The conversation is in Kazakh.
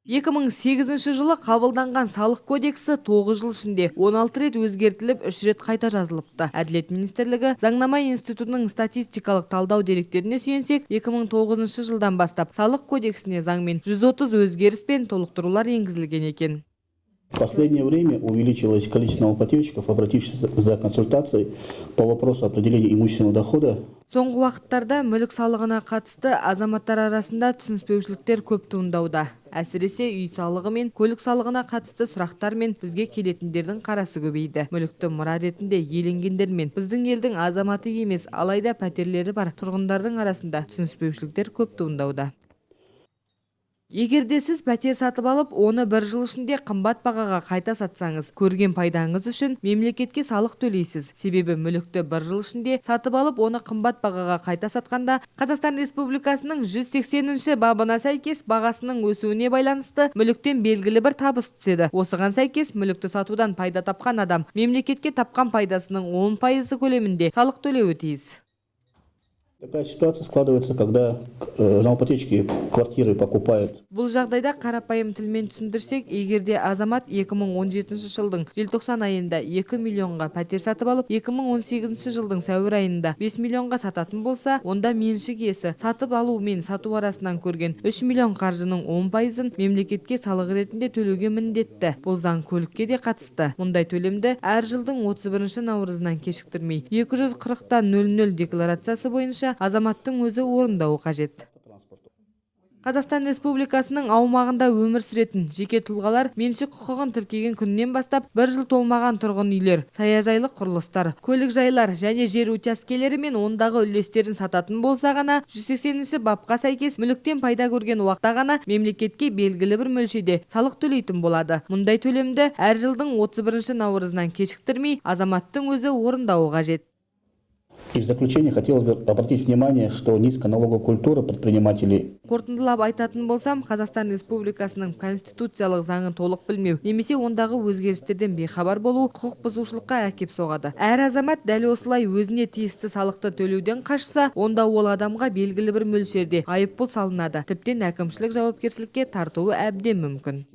2008 жылы қабылданған салық кодексі 9 жыл ішінде 16 рет өзгертіліп, 3 рет қайта жазылыпты. Әділет министрлігі Заңнама институтының статистикалық талдау деректеріне сүйенсек, 2009 жылдан бастап салық кодексіне заңмен 130 өзгеріс пен толықтырулар енгізілген екен. В последнее время увеличилось количество налогоплательщиков, обратившихся за консультацией по вопросу определения имущественного дохода. Соңғы уақыттарда мүлік салығына қатысты азаматтар арасында түсініспеушіліктер көп туындауда. Әсіресе үй салығы мен көлік салығына қатысты сұрақтармен бізге келетіндердің қарасы көбейді. Мүлікті мұра ретінде иеленгендер мен біздің елдің азаматы емес, алайда пәтерлері бар тұрғындардың арасында түсініспеушіліктер көп туындауда. Егер де сіз пәтер сатып алып, оны бір жыл ішінде қымбат бағаға қайта сатсаңыз, көрген пайдаңыз үшін мемлекетке салық төлейсіз. Себебі мүлікті бір жыл ішінде сатып алып, оны қымбат бағаға қайта сатқанда Қазақстан Республикасының 180-ші бабына сәйкес бағасының өсуіне байланысты мүліктен белгілі бір табыс түседі. Осыған сәйкес мүлікті сатудан пайда тапқан адам мемлекетке тапқан пайдасының 10% көлемінде салық төлеуі тиіс. Такая ситуация складывается, когда налогоплательщики квартиры покупают. Бұл жағдайда қарапайым тілмен түсіндірсек, егер де азамат 2017 жылдың желтоқсан айында 2 миллионға пәтер сатып алып, 2018 жылдың сәуір айында 5 миллионға сататын болса, онда меншік иесі сатып алу мен сату арасынан көрген 3 миллион қаржының 10%-ын мемлекетке салық ретінде төлеуге міндетті. Бұл заң көлікке де қатысты. Мұндай төлемді әр жылдың 31 наурызынан кешіктірмей 240.00 декларациясы бойынша азаматтың өзі орындауы қажет. Қазақстан Республикасының аумағында өмір сүретін жеке тұлғалар меншік құқығын тіркеген күннен бастап бір жыл толмаған тұрғын үйлер, саяжайлық құрылыстар, көлік жайлар және жер учаскелері мен ондағы үлестерін сататын болса ғана 180-ші бапқа сәйкес мүліктен пайда көрген уақытта ғана мемлекетке белгілі бір мөлшерде салық төлейтін болады. Мұндай төлемді әр жылдың 31 наурызынан кешіктірмей азаматтың өзі орындауы қажет. И в заключение хотелось бы обратить внимание, что низкая налоговая культура предпринимателей. Қорытындылап айтатын болсам, Қазақстан Республикасының конституциялық заңын толық білмеу немесе ондағы өзгерістерден бейхабар болу құқық бұзушылыққа әкеп соғады. Әр азамат дәл осылай өзіне тиісті салықты төлеуден қашса, онда ол адамға белгілі бір мөлшерде айыппұл салынады. Тіптен әкімшілік жауапкершілікке тартуы әбден мүмкін.